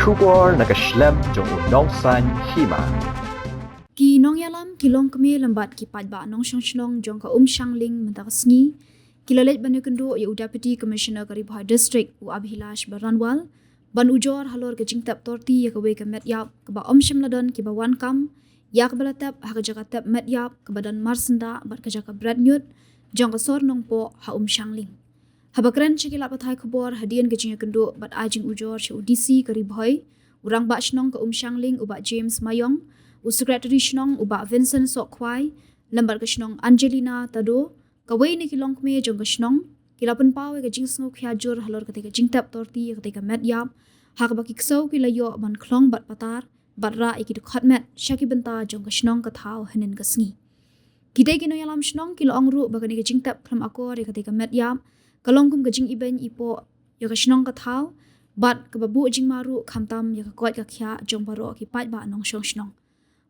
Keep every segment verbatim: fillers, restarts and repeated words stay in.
Khubor na ka shlem jong u nongsan hima. Ki nongïalam, ki longkmie lem bad ki paidbah nongshong shnong jong ka Umshangling mynta ka sngi ki la leit ban ïakynduh ïa u Deputy Commissioner ka Ri Bhoi District, u Abhilash Baranwal, ban ujor halor ka jingtep torti ïa kawei ka met ïap kaba ym shym la don kiba wan kam, ïa kaba la tep ha ka jaka tep met ïap kaba don marsyndah bad ka jaka bret ñiut jong ka sor Nongpoh ha Umshangling. Haba kren sha ki lad pathai khubor hadien ka jingïakynduh bad ai jingujor sha u D C ka Ri Bhoi, u Rangbah Shnong ka Umshangling u Bah James Mayong, u Secretary Shnong u Bah Vincent Sohkhwai, lem bad ka shnong Angelina Tado, kawei na ki longkmie jong ka shnong, ki la pynpaw ïa ka jingsngewkhia jur halor katei ka jingtep torti ïa katei ka met ïap, ha kaba ki ksew ki la ïoh ban khlong bad patar bad rah ïa ki dkhot met sha ki bynta jong ka shnong ka thaw hynnin ka sngi. Kitei ki nongïalam shnong ki la ong ruh ba kane ka jingtep khlem akor ïa katei ka met ïap ka long kum ka jingibeiñ ipoh ïa ka shnong ka thaw bad kaba buh jingma ruh khamtam ïa ka koit ka khiah jong baroh ki paidbah nongshong shnong.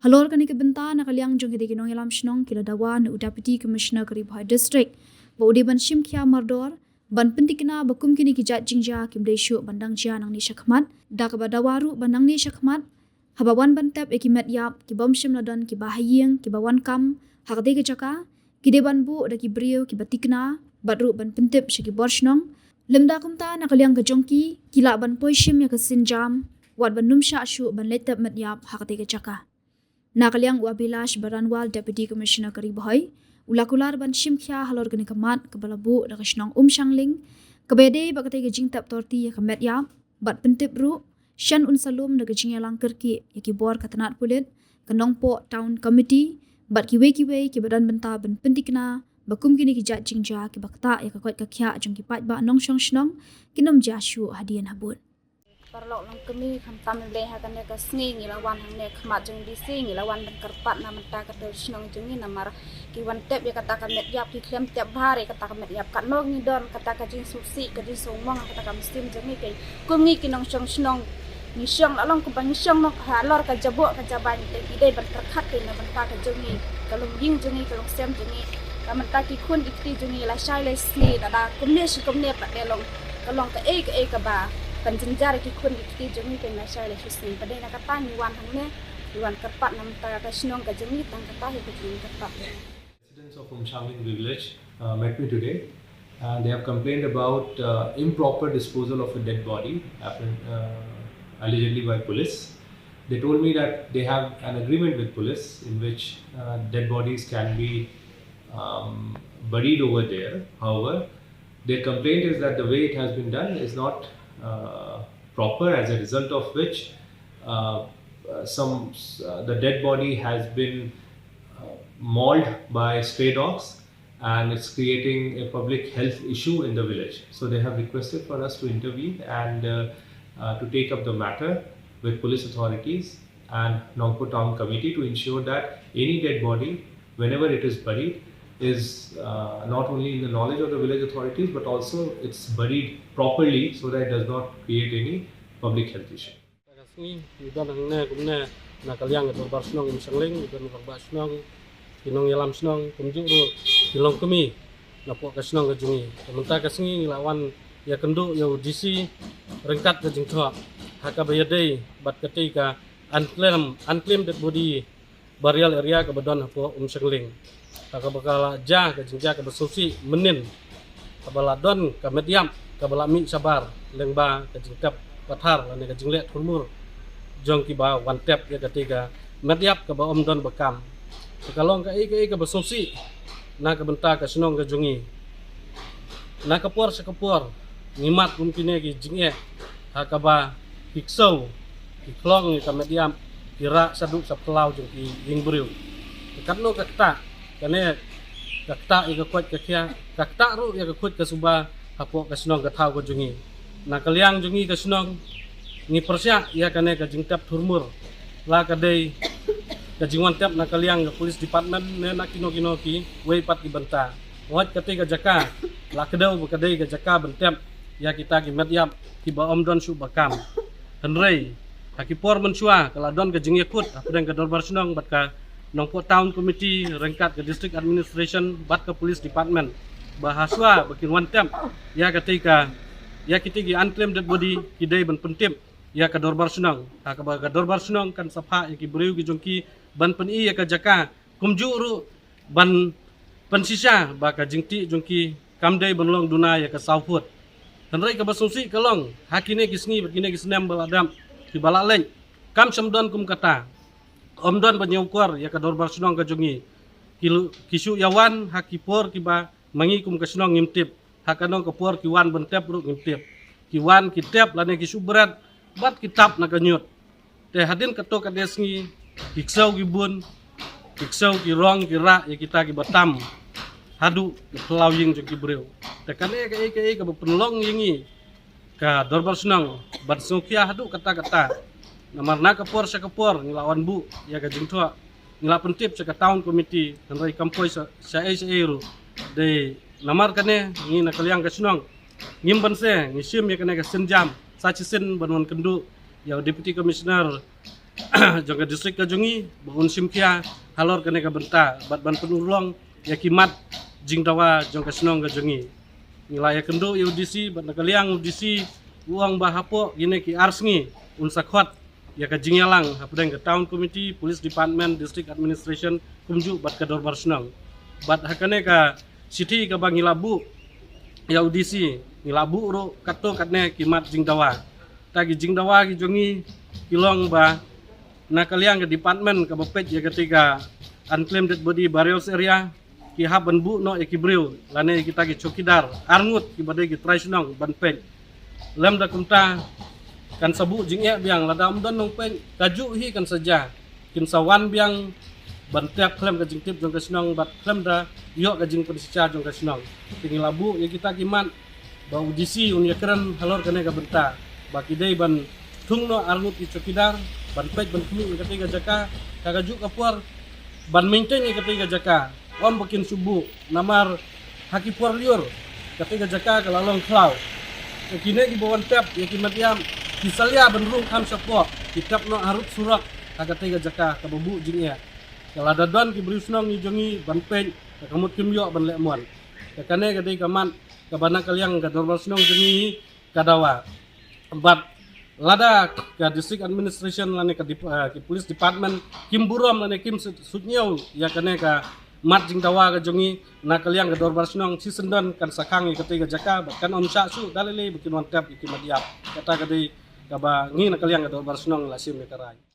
Halor kane ka bynta, na ka liang jong kitei ki nongïalam shnong ki la dawa na u Deputy Commissioner ka Ri Bhoi District ba u dei ban shim khia mardor ban pynthikna ba kum kine ki jait jingjia kim dei shuh ban dang jia nangne shakhmat, da kaba dawa ruh ba nangne shakhmat haba wan ban tep ïa ki met ïap kiba ym shym la don, kiba ha ïing, kiba wan kam ha katei ka jaka, ki dei ban buh da ki briew kiba thikna bad ruh ban pyntip sha ki bor shnong. Lymda kumta, na ka liang ka jong ki, ki lah ban poi shim ïa ka sienjam wat ban ym shah shuh ban leit tep met ïap ha katei ka jaka. Na ka liang u Abhilash Baranwal, Deputy Commissioner ka Ri Bhoi, u la kular ban shim khia halor kane ka mat kaba la buh da ka shnong Umshangling kaba ïadei bad katei ka jingtep torti ïa ka met ïap, bad pyntip ruh shen un sa lum da ka jingïalang kyrkieh ïa ki bor ka tnat pulit, ka Nongpoh Town Committee bad kiwei kiwei kiba don bynta ban pynthikna ba kum kine ki jait jingjia kiba ktah ïa ka koit ka khiah jong ki paidbah nongshong shnong kin ym jia shuh hadien habud. Paralok longkmie, khamtam ïa u Blei, ha kane ka sngi ngi la wan hangne khmat jong D C, ngi la wan ban kyrpad na bynta ka dor shnong jong ngi namar ki wan tep ïa kata ka met ïap, ki khlem tep bha ïa kata ka met ïap. Katno ngi don kata ka jingsngewsih, ka jingsngewmong ha kata ka mynsiem jong ngi, kei kum ngi ki nongshong shnong, ngi shong la long kumba ngi shong noh halor ka jaboh ka jabaiñ, te ngi dei ban pyrkhat kei na bynta ka jong ngi, ka longïing jong ngi, ka longsem jong ngi, ka bynta ki khun ki kti jong ngi lashai lashisngi, lada kumne shi kumne pat, te long ka long kaei kaei kaba pynjynjar ïa ki khun ki kti jong ngi kei lashai lashisngi. Ba dei na kata ngi wan hangne, ngi wan kyrpad na bynta ka shnong ka jong ngi, tang kata hi ka jingkyrpad. Residents of Umshangling village, uh, met me today, and they have complained about, uh, improper disposal of a dead body, happen-, uh, allegedly by police. They told me that they have an agreement with police in which, uh, dead bodies can be, um, buried over there. However, their complaint is that the way it has been done is not, uh, proper, as a result of which, uh, uh, some, uh, the dead body has been, uh, mauled by stray dogs, and it's creating a public health issue in the village. So they have requested for us to intervene and, uh, uh, to take up the matter with police authorities and Nongpoh Town Committee to ensure that any dead body, whenever it is buried, is, uh, not only in the knowledge of the village authorities, but also it's buried properly so that it does not create any public health issue. Ka sngi ngi don hangne kumne na ka liang ka dorbar shnong Umshangling, ngi don rangbah shnong, ki nongïalam shnong, kumjuh ruh ki longkmie napoh ka shnong ka jong ngi. Te mynta ka sngi ngi la wan ïakynduh ïa u D C ryngkat ka jingthoh ha kaba ïadei bad katei ka unclaim-, unclaimed dead body burial area kaba don hapoh Umshangling. Ha kaba ka la jia ka jingjia kaba sngewsih mynnin, kaba la don ka met ïap kaba la mih shabar lyngba ka jingtep pathar lane ka jingleh thurmur jong kiba wan tep ïa katei ka met ïap kaba ym don ba kam. Te ka long kaei kaei kaba sngewsih na ka bynta ka shnong ka jong ngi. Na ka por sha ka por ngi mad kum kine ki jingeh ha kaba ki ksew ki khlong ïa ka met ïap, ki rah shaduh sha phyllaw jong ki ïing briew. Te katno ka ktah, kane ka ktah ïa ka koit ka khiah, ka ktah ruh ïa ka khuid ka suba hapoh ka shnong ka thaw ka jong ngi. Na ka liang jong ngi ka shnong ngi pyrshah ïa kane ka jingtep thurmur, la ka dei ka jingwan tep na ka liang ka police department ne na kino kino kiwei pat ki bynta. Wat katei ka jaka la kdew ba ka dei ka jaka ban tep ïa kita ki met ïap kiba ym don shuh ba kam. Hynrei ha ki por mynshuwa ka la don ka jingïakut hapdeng ka dorbar shnong bad ka Nongpoh Town Committee ryngkat ka District Administration bad ka Police Department ba hashuwa ba kin wan tep ïa katei ka, ïa kitei ki unclaimed dead body, ki dei ban pyntip ïa ka dorbar shnong. Ha kaba ka dorbar shnong kan sa phah ïa ki briew ki jong ki ban pyni ïa ka jaka, kumjuh ruh ban pynshisha ba ka jingtih jong ki kam dei ban long duna ïa ka saw phut. Hynrei kaba sngewsih ka long, ha kine ki sngi bad kine ki snem ba la dep, ki ba la leit, kam shym don kum kata. Ym don ba ñiewkor ïa ka dorbar shnong ka jong ngi. Ki lu-, ki shu ïa wan ha ki por kiba ma ngi kum ka shnong ngim tip. Ha ka nong ka por ki wan ban tep ruh ngim tip. Ki wan ki tep lane ki shu bret bad ki tap na ka ñiut. Te hadien kato katne sngi, ki ksew ki bun, ki ksew ki rong ki rah ïa kita kiba tam haduh ki phyllaw ïing jong ki briew. Te kane kaei kaei kaba pynlong ïa ngi ka dorbar shnong ban sngewkhia haduh katta katta. Namar na ka por sha ka por ngi la wan buh ïa ka jingthoh, ngi la pyntip sha ka town committee, hynrei kam poi sha, sha ei sha ei ruh. Dei namar kane ngi na ka liang ka shnong ngim banse, ngi shim ïa kane ka sienjam sa shisien ban wan kynduh ïa u Deputy Commissioner jong ka district ka jong ngi ba un shim khia halor kane ka bynta bad ban pynurlong ïa ki mat jingdawa jong ka shnong ka jong ngi. Ngi la ïa kynduh ïa u D C bad na ka liang u D C u ong ba hapoh kine ki ar sngi un sa khot ïa ka jingïalang hapdeng ka town committee, police department, district administration, kumjuh bad ka dorbar shnong. Bad ha kane ka shithi kaba ngi la buh ïa u D C, ngi la buh ruh katto katne ki mat jingdawa. Ta ki jingdawa ki jong ngi ki long ba na ka liang ka department kaba peit ïa kata ka unclaimed dead body burials area, ki hap ban buh noh ïa ki briew lane ïa kita ki chowkidar arngut kiba dei ki trai shnong ban peit. Lymda kumta kan sa buh jingeh biang, lada ym don nongpeit kajuh hi kan sa jia, kin sa wan biang ban tep khlem ka jingtip jong ka shnong bad khlem da ïoh ka jingpynshisha jong ka shnong. Te ngi la buh ïa kita ki mat ba u D C un ïakren halor kane ka bynta ba ki dei ban thung noh arngut ki chowkidar ban peit ban khmih ïa kata ka jaka, ka kajuh ka por ban maintain ïa kata ka jaka. Ym ba kin shu buh namar ha ki por lyiur kata ka jaka ka la long khlaw. Te kine kiba wan tep ïa ki mat ïap ki salia ban rung kham shapoh, ki tep noh harud surok ha kata ka jaka kaba buh jingeh. Ka lada don ki briew shnong ngi jong ngi ban peit, ka ka mut kim ïoh ban leh mon. Te kane ka dei ka mat kaba na ka liang ka dorbar shnong jong ngi ka dawa. Bad lada ka district administration lane ka dep-, eh, ki police department kim burom lane kim sut-, sutñiew ïa kane ka mat jingdawa ka jong ngi, na ka liang ka dorbar shnong shisyndon kan sa khang ïa kata ka jaka bad kan ym shah shuh da lei lei ba kin wan tep ïa ki mat ïap. Kata ka dei kaba ngi na ka liang ka dorbar shnong la shim ïa ka rai.